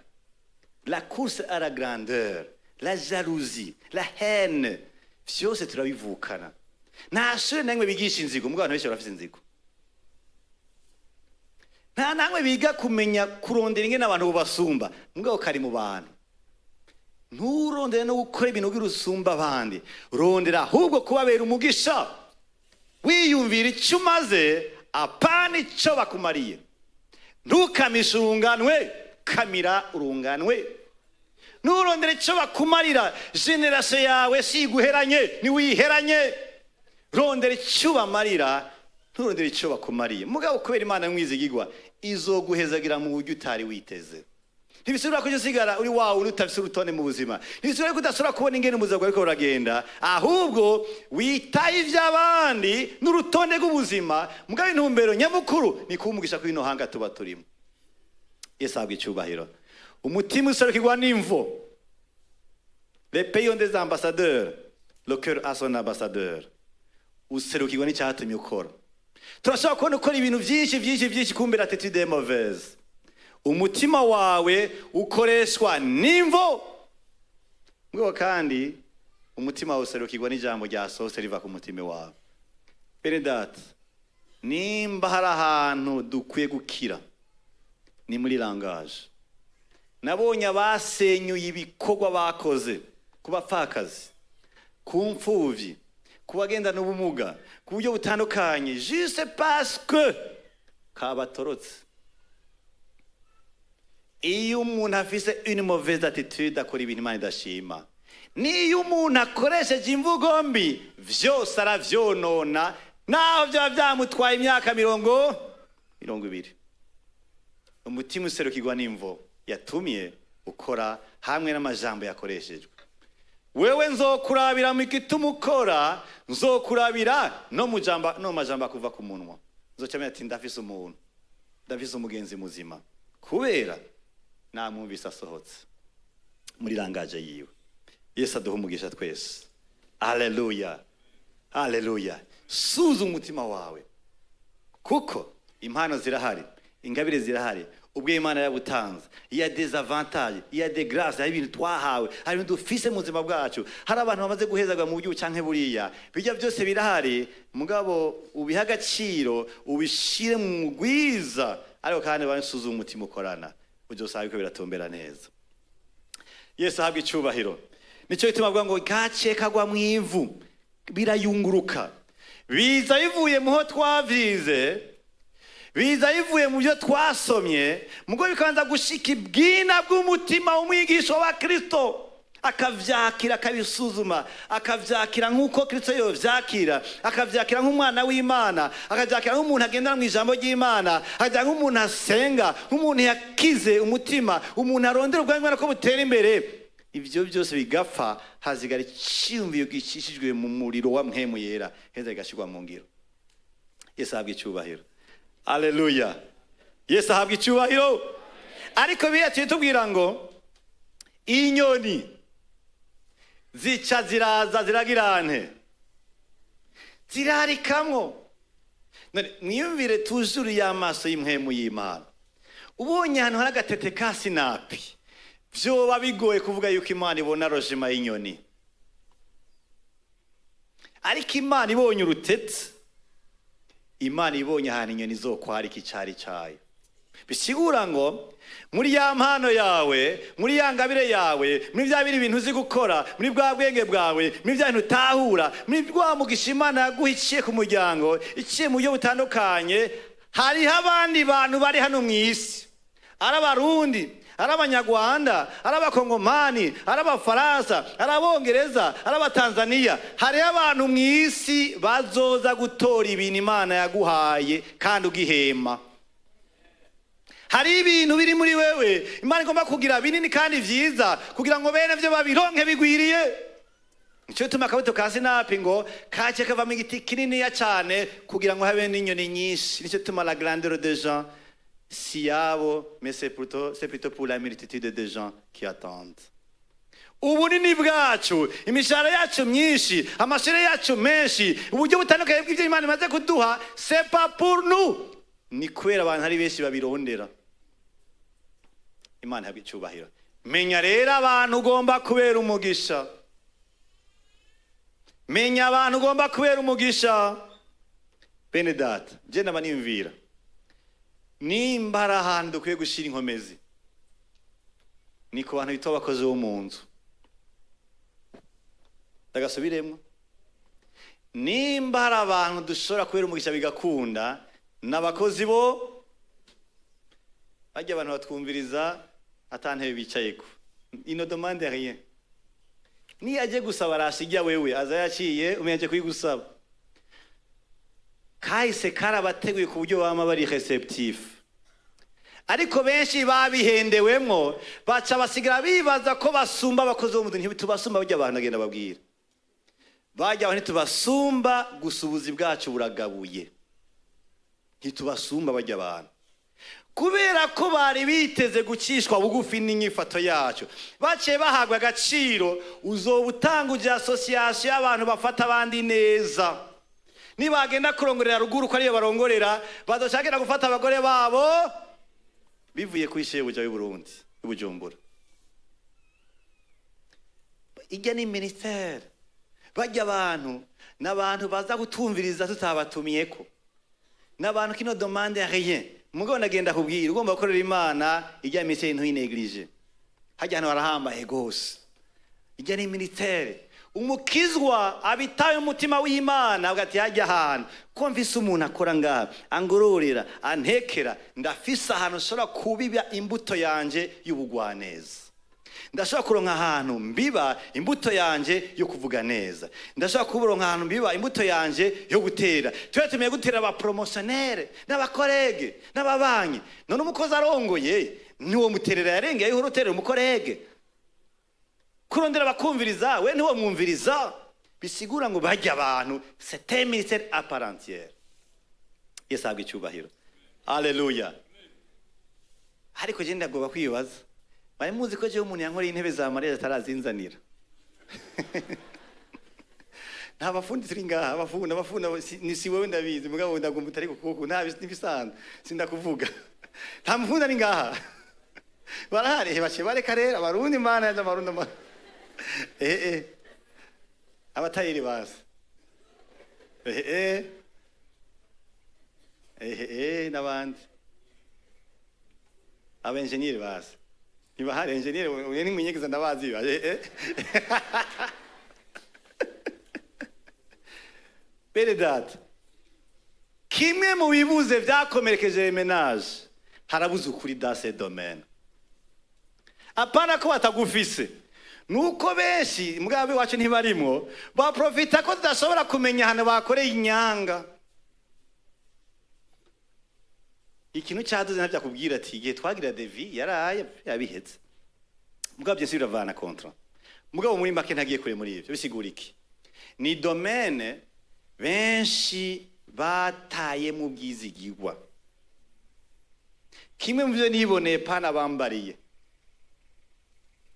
la course à la grandeur, la jalousie, la haine, vyose turabivukana. Nta shure namwe bigisha inzigo, mugabo abantu benshi barafise inzigo. Nta namwe biga kumenya kurondera ingene abantu bubasumba, mugabo kari mu bantu. Nturondere no gukora ibintu kugira usumba abandi, rondera ahubwo kubabera umugisha, wiyumvira icyo umaze, apana icyo bakumariye. Ntukamishe urunganwe, kamira urunganwe. Nturondere icyo bakumarira. Génération yawe si iguheranye, ntiwiheranye. Rondera icyo ubamarira, nturondere icyo bakumariye. Mugabo kubera Imana mwizigigwa, izoguhezagira mu buryo utari witeze. Ntibisubira ko usigara uri wawe uri utafise urutonde mu buzima, ntibisubira ko udashobora kubona ingene ubuzima bwawe buriko buragenda. Ahubwo witaye ivy'abandi n'urutonde rw'ubuzima, mugabo intumbero nyamukuru ni kuba umugisha kuri ino hanga tuba turimo. Yesu ahabwa icyubahiro. Umutima userukirwa n'imvo. Les pays ont des ambassadeurs, le cœur a son ambassadeur. Userukirwa n'icyatumye ukora. Turashobora kubona ukora ibintu byinshi byinshi byinshi, kumbe l'attitude est mauvaise. Umutima wawe ukoreshwa n'imvo. Mugabo kandi umutima wawe userukirwa n'ijambo ryasohotse riva ku mutima wawe. Bene data, nimba hari ahantu dukwiye gukira, ni muri langage. Nabonye abasenyuye ibikorwa bakoze ku bapfakazi, ku mfuvyi, ku bagendana ubumuga ku buryo butandukanye, juste parce que kabatorotse. Iyo umuntu afise une mauvaise attitude, akora ibintu Imana idashima. Niyo umuntu akoresheje imvugo mbi, vyose aravyonona, naho byaba byamutwaye imyaka 20. Umutima userukirwa n'imvo yatumye ukora hamwe n'amajambo yakoreshejwe. Wewe nzokurabira mu gituma ukora, nzokurabira no mu jambo, no mu majambo akuva ku munwa. Nzoca ati: "Ndafise umuntu, ndafise umugenzi muzima, kubera namwumvise asohotse muri langage yiwe." Yesu aduha umugisha twese. Aleluya, aleluya. Suza umutima wawe, kuko impano zirahari, ingabire zirahari, ubwo Imana yabutanze. Il y a des avantages, il y a des grâces, hari ibintu twahawe, hari ibintu dufise mu buzima bwacu, hari abantu bamaze guhezagwa mu buryo canke buriya. Bijya byose birahari, mugabo ubihe agaciro, ubishire mu mugwiza. Ariko kandi bansuzume umutima ukorana, uzosanga ko biratumbera neza. Yesu ahabwa icubahiro. Nicyo gituma avuga ngo gace kagwa mu ivu birayunguruka, biza bivuye muho twavyize, biza bivuye mu byo twasomye, mugo bikabanza gushika ibwina bw'umutima w'umwigisha wa Kristo, akavyakira, akabisuzuma, akavyakira nk'uko Kristo yovyakira, akavyakira nk'umwana w'Imana, akavyakira nk'umuntu agendera mu ijambo ry'Imana, akavyakira nk'umuntu asenga, nk'umuntu yakize umutima, umuntu arondera ubwami bw'Imana ko butera imbere. Ivyo byose bigapfa, hazigara iciyumviro gicishijwe mu muriro wa Mpwemu Yera, heza bigashirwa mu ngiro. Yesu ahabwa icyubahiro. Aleluya, Yesu ahabwa icyubahiro. Ariko biriya tujye tubwira ngo inyoni zica ziraza ziragirante zirarikamwo. None mwiyumvire tuzuru y'amaso y'impwemu y'Imana. Ubonye ahantu hari agatete ka sinapi, vyoba bigoye kuvuga yuko Imana ibona rojima y'inyoni. Ariko Imana ibonye urutete, Imana ibonye ahantu inyoni izokwarika icari cayo. Bisigura ngo muri ya mpano yawe, muri ya ngabire yawe, muri bya bindi bintu uzi gukora, muri bwa bwenge bwawe, muri bya bintu utahura, muri bwa mugisha Imana yaguha iciye ku muryango, iciye mu buryo butandukanye, hariho abandi bantu bari hano mu isi, ari Abarundi, ari Abanyarwanda, ari Abakongomani, ari Abafaransa, ari Abongereza, ari Abatanzaniya, hariho abantu mu isi bazoza gutora ibintu Imana yaguhaye kandi ugihema. Hari ibintu biri muri wewe Imana igomba kugira binini kandi vyiza kugira ngo bene vyo babironke bigwiriye. Nico gituma akabuto ka sinapi ngo kace kavamo igiti kininiya cane kugira ngo habe n'inyoni nyinshi. Nico gituma la grandeur des gens si yabo, mais c'est plutôt pour la multitude de gens qui attendent. Ubunini bwacu, imishahara yacu myinshi, amashuri yacu menshi, uburyo butandukanye bw'ibyo Imana imaze kuduha, c'est pas pour nous, ni kubera abantu ari benshi babirondera. Imana ihabwa icyubahiro. Menya rero abantu ugomba kubera umugisha. Menya abantu ugomba kubera umugisha. Bene data, je ndaba niyumvira nimba ari ahantu dukwiye gushyira inkomezi, ni ku bantu bitwa abakozi bo mu nzu. Ndagasubiremo: nimba hari abantu dushobora kubera umugisha bigakunda, ni abakozi bo bajya. Abantu batwumviriza ata ntebe bicayeko, ils ne demandent rien. Niyo aje gusaba arasha ijya wewe aza yaciye umenya aje kuyigusaba. Kahise karabateguye ku buryo bama bari réceptif, ariko benshi babihendewemwo, baca basigara bibaza ko basumba abakozi bo mu nzu. Ntitubasumba. Bajya abantu agenda babwira bajya abantu, ntitubasumba, gusa ubuzi bwacu buragabuye. Ntitubasumba bajya abantu, kubera ko bari biteze gucishwa bugufi n'inyifato yacu, baciye bahabwa agaciro. Uzoba utanguje association y'abantu bafata abandi neza. Nibagenda kurongorera ruguru, ko ariyo barongorera, bazoshakira gufata abagore babo bivuye kuri shebuja w'i Burundi, i Bujumbura. Ijya ni ministère. Bajya abantu n'abantu baza gutumviriza tutabatumiyeko, n'abantu qui ne demandent rien. Mugabo ndagenda kubwira, ugomba gukorera Imana, ijya ministère ntuyinéglige. Hajya hano harahambaye gose. Ijya ni ministère. Umukizwa abitaye umutima w'Imana avuga ati: "Hajya ahantu ko mfise umuntu akora ngaha, angororera, antekera, ndafise ahantu nshobora kubiba imbuto yanje y'ubugwaneza, ndashobora kuronka ahantu mbiba imbuto yanje yo kuvuga neza, ndashobora kuronka ahantu mbiba imbuto yanje yo gutera." Twe tumenye gutera abapromotionnaire n'abacollègues n'ababanyi. None umukozi arongoye niwo muterera yarengeye, ihora uterera umucollègue kurondera bakumviriza, we ntiwo mwumviriza. Bisigura ngo bajya abantu, c'est un ministère à part entière. Yesu ahabwa icyubahiro, haleluya. Ariko je ndagomba kwibaza: bari muzi ko jewe umuntu yankoreye intebe za mariage atarazinzanira? Nta bafundi turi ngaha? Abafundi, abafundi, ni si wewe, ndabizi, mugabo ndagomba utari ku kuboko. Nta n'ibisanzwe, sindakuvuga. Nta mufundi ari ngaha? Barahari baciye bareka rero. Abarundi, Mana yaje, Abarundi, abatayeri bazi, n'abandi abenjeniyeri bazi ntibahari. Enjeniyeri uyu ni mwinyegeza, ndabazi. Bene data, kimwe mu bibuze vyakomerekeje ménage, harabuze ukuri dans ce domaine. Apana ko batagufise, nuko benshi mugabo iwacu ntibarimwo, baprofita ko tudashobora kumenya ahantu bakoreye inyanga. Ikintu cyaduze ntabyakubwira ati igihe twagira devis yaraye yabihetse, mugabo byose biravana contrat. Mugabo muri make ntagiye kure muri ivyo. Bisigura iki? Ni domaine benshi bataye mu bwizigirwa. Kimwe mu byo niboneye, pana bambariye,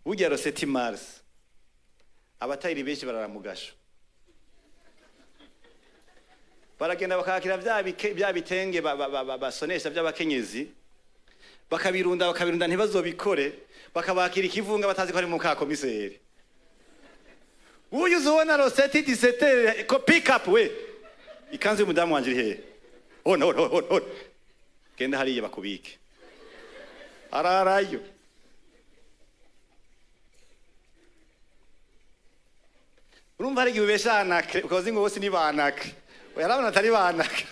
burya le 7 mars abatayiri benshi barara mu gasho, baragenda bakakira bya bitenge basonesha by'abakenyezi, bakabirunda, bakabirunda, ntibazobikore, bakabakira ikivunga batazi ko ari mu ka komiseri. Uyu uzubona le 7, 17 ko pick up we, ikanzu y'umudamu wanje iri hehe? Oh no, no, no, no. Genda hariya bakubike. Ararayo. Urumva hari igihe ubesha anakre ukabaza ngo bose ni banakre. Oya, arabona atari banakre.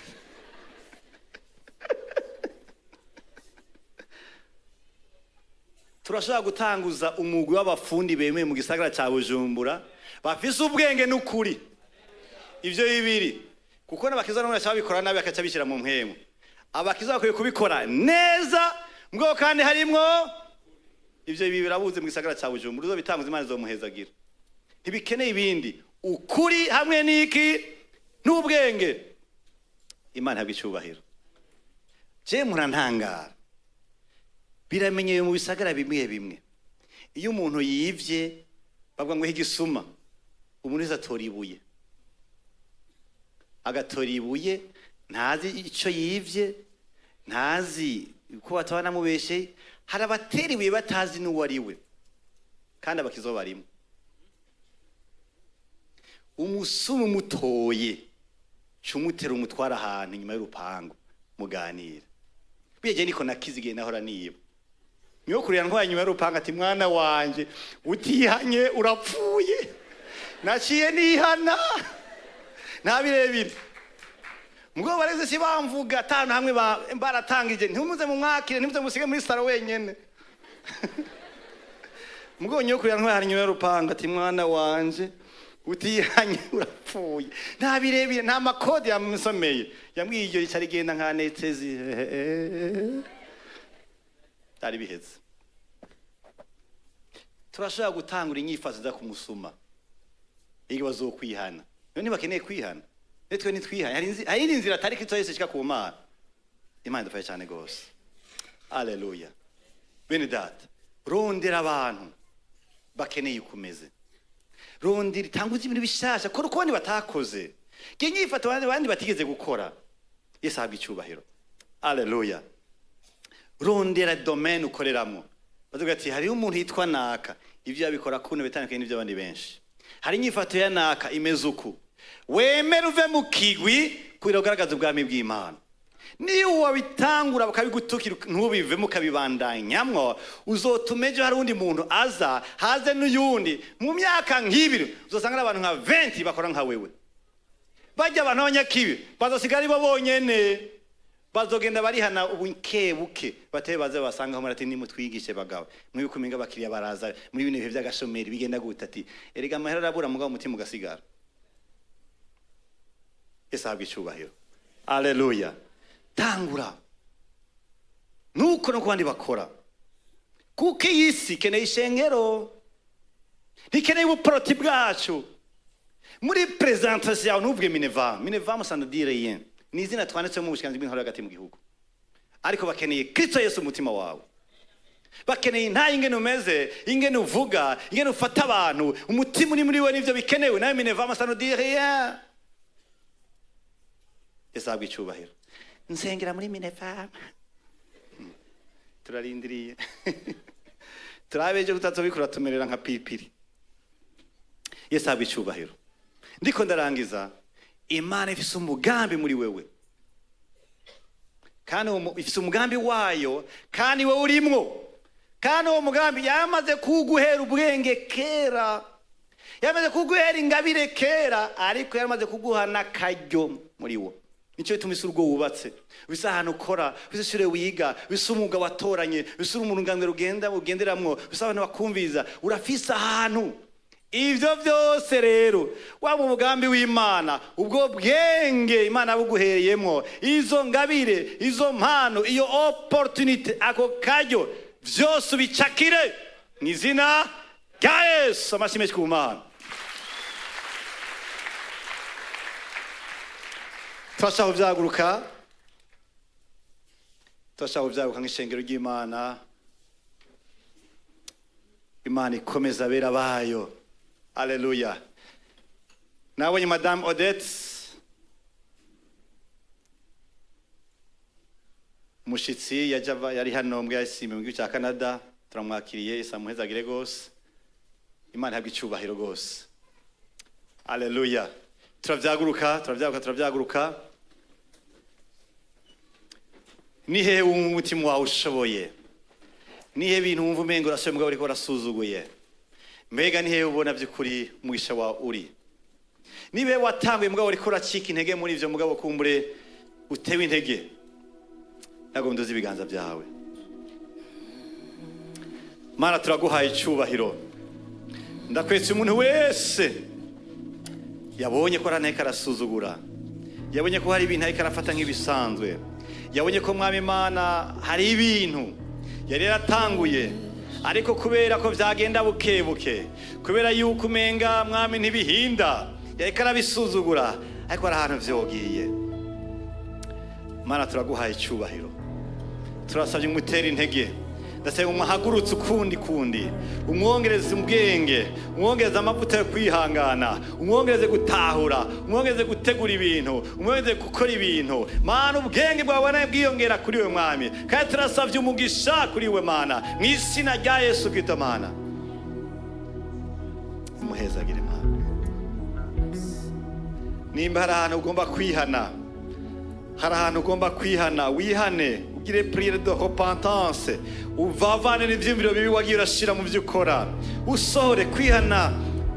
Turashobora gutanguza umugwi w'abafundi bemewe mu gisagara cya Bujumbura bafise ubwenge n'ukuri, ivyo bibiri, kuko n'abakiza n'umwe bashaka babikora nabi bakaca bishyira mu mpwemu. Abakiza bakwiye kubikora neza mbwo kandi harimwo ivyo bibiri birabuze mu gisagara cya Bujumbura. Uzobitanguza, Imana izomuhezagira. Ntibikeneye ibindi, ukuri hamwe n'iki n'ubwenge. Imana ihabwa icyubahiro. Je murantangara, biramenyewe mu bisagara bimwe bimwe, iyo umuntu yivye bavuga ngo igisuma, umuntu wese atora ibuye, agatora ibuye, ntazi icyo yivye, ntazi ko bataba namubesheye. Hari abatera ibuye batazi n'uwo ari we, kandi abakizo barimo. Umusuma umutoye, cumutera umutwara ahantu inyuma y'urupangu muganira. Buriya niko nakize igihe nahora niba. Nyokuru yantwaye inyuma y'urupangu ati: "Mwana wanje, utihanye urapfuye." Naciye nihana, nta birebire. Mugabo bareze si bamvuga atanu hamwe baratangije: "Ntimuze mumwakire, ntimuze musige muri saro wenyene." Mugabo nyokuru yantwaye inyuma y'urupangu ati: "Mwana wanje, utihanye urapfuye." Nta birebire, nta makode yamusomeye, yambwiye iryo rica rigenda nka netezi, byari biheze. Turashobora gutangura inyifazo iza kumusuma iyo bazokwihana. Niyo ntibakeneye kwihana, nitwe nitwihane. Hari indi nzira atari Kristo Yesu ishika ku Mana. Imana idufashe cyane gose. Aleluya. Bene data, rondera abantu bakeneye ukomeze, rondera, itanguze ibintu bishasha, kora uko abandi batakoze, inyifato abandi batigeze gukora. Yesu ahabwa icyubahiro. Aleluya. Rondera domaine ukoreramo, bavuga ati: "Hariho umuntu yitwa naka, ibyo yabikora kuno bitandukanye n'ibyo abandi benshi, hari inyifato ya naka imeze uku." Wemere uve mu kigwi kugira ugaragaze ubwami bw'Imana. Niyo wabitangura bakabigutukira, ntubivemo, ukabibandanyamwo, uzotuma ejo hari undi muntu aza, haze n'uyundi. Mu myaka nk'ibiri uzosanga ari abantu nka 20 bakora nka wewe. Bajya abantu b'abanyakibi bazosigara ari bo bonyene, bazogenda barihana ubuke buke, batebe baze basangaho muri ati: "Nimutwigishe bagabo, mwibikumenga abakiriya baraza muri bino bihe by'agashomeri, bigenda gute?" Ati: "Erega amahera arabura, mugabo umutima ugasigara." Yesu ahabwa icyubahiro. Aleluya. Tangura nuko no ku bandi bakora, kuko iyi si ikeneye ishengero, ntikeneye ubuporoti bwacu. Muri présentation yawe ntuvuge Minevam. Minevam, ça ne dit rien, ni izina twanditsemo mu bushikiranganji bw'intwaro hagati mu gihugu, ariko bakeneye Kristo Yesu umutima wawe, bakeneye intaye ingene umeze, ingene uvuga, ingene ufata abantu, umutima uri muri we, nivyo bikenewe. Nawe Minevam, ça ne dit rien. Yesu ahabwa icyubahiro. Nsengera muri Minevam, turarindiriye turabe ejo tutazobikora tumerera nka piripiri. Yesu ahabwa icyubahiro. Ndiko ndarangiza. Imana ifise umugambi muri wewe, kandi ifise umugambi wayo, kandi wowe urimwo, kandi uwo mugambi yamaze kuguhera ubwenge kera, yamaze kuguhera ingabire kera, ariko yamaze kuguha n'akaryo muri wo. Nicyo bituma isi urugo wubatse, bisa ahantu ukora, bisa ishure wiga, bisa umwuga watoranye, bisa urungano rugenda ugenderamwo, bisa abantu bakumviza, urafise ahantu. Ivyo byose rero, waba umugambi w'Imana, ubwo bwenge Imana buguhereyemwo, izo ngabire, izo mpano, iyo opportunité, ako karyo, vyose ubicakire mu izina rya Yesu. Amashyi menshi ku Mana. Turashaka kubyaguruka, turashaka kubyaguruka nk'ishengero ry'Imana. Imana ikomeza abera bayo. Aleluya. Nabonye Madame Odette, umushitsi yaje yari hano mbwa yasimbe mu gihugu cya Canada. Turamwakiriye, isamuhezagire rwose. Imana ihabwe icyubahiro rwose. Aleluya. Turavyaguruka, turavyaguruka, turavyaguruka. Ni hehe wumva umutima wawe ushoboye? Nihe bintu wumva umengo urashoboye mugabo uriko urasuzuguye? Mbega nihe ubona by'ukuri umugisha wawe uri? Niba watanguye mugabo uriko uracika intege muri ivyo, mugabo kumbure utewe intege, nagomba nduze ibiganza byawe. Mana, turaguhaye icyubahiro. Ndakwetse umuntu wese yabonye ko aranteka arasuzugura, yabonye ko hari ibintu ariko arafata nk'ibisanzwe, yabonye ko, Mwami Imana, hari ibintu yari yaratanguye, ariko kubera ko byagenda buke buke, kubera yuko umenga, Mwami, ntibihinda, yariko arabisuzugura, ariko hari ahantu vyogiye. Mana, turaguhaye icyubahiro. Turasabye umutere intege. Ndasaba umuhagurutse ukundi kundi, umwongereze ubwenge, umwongereze amavuta yo kwihangana, umwongereze gutahura, umwongereze gutegura ibintu, umwongereze gukora ibintu. Mana, ubwenge bwawe nawe bwiyongera kuri we, Mwami. Kandi turasabye umugisha kuri we, Mana, mu izina rya Yesu Kristo. Mana, umuhezagire. Mana, nimba hari ahantu ugomba kwihana, hari ahantu ugomba kwihana, wihane, ugire prière de repentance, uvavane n'ivyiyumviro bibi wagiye urashira mu byo ukora, usohore kwihana,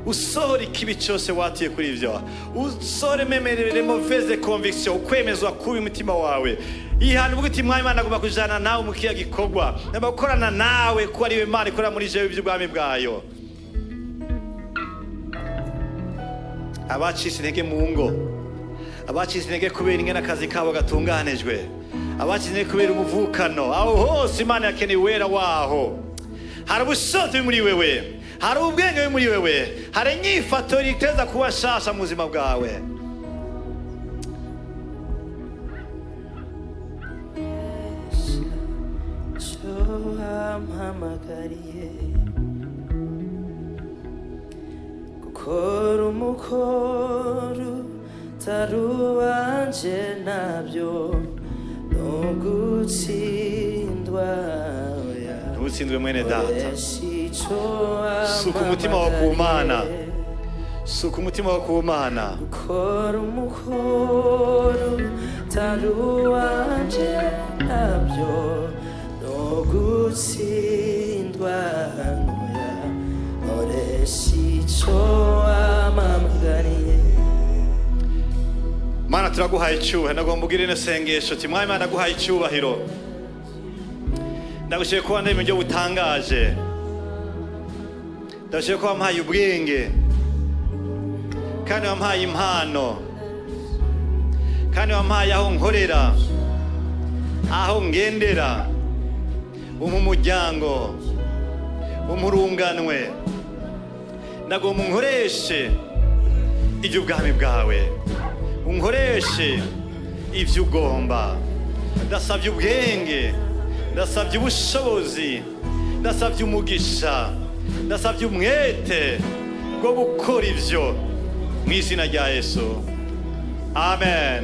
usohore ikibi cyose watiye kuri ivyo, usohore même les mauvaises convictions, ukwemezwa kubi umutima wawe. Ihana, uvuga uti: "Mwami Imana, agomba kujana nawe mu kiya gikorwa, ngomba gukorana nawe, ko ariwe Imana ikorera muri jewe iby'ubwami bwayo." Abacitse intege mu ngo, abacitse intege kubera ingene akazi kabo gatunganijwe, abacitse intege kubera umuvukano, aho hose Imana yakeneye uwera waho. Hari ubushobozi buri muri wewe, hari ubwenge buri muri wewe, hari inyifato iteza kuba shasha mu buzima bwawe. Cyo wampamagariye gukora umukoro utari uwanje, nabyo no gutsindwa, oya. Ntutsindwe, mwene data. Koresha ico. Suka umutima wawe ku Mana. Suka umutima wawe ku Mana. Gukora umukoro utari uwanje, nabyo no gutsindwa, oya. Nkoresha ico wampamagariye. Mana, turaguhaye icyubahiro. Nagomba ugire ino sengesho uti: "Mwami Imana, ndaguhaye icyubahiro, ndagushimiye ko wandemye mu buryo butangaje, ndagushimiye ko wampaye ubwenge, kandi wampaye impano, kandi wampaye aho nkorera, aho ngendera, umpa umuryango, umpa urunganwe. Ndagomba unkoreshe iby'ubwami bwawe, unkoreshe ibyo ugomba. Ndasabye ubwenge, ndasabye ubushobozi, ndasabye umugisha, ndasabye umwete bwo gukora ibyo, mu izina rya Yesu, amen."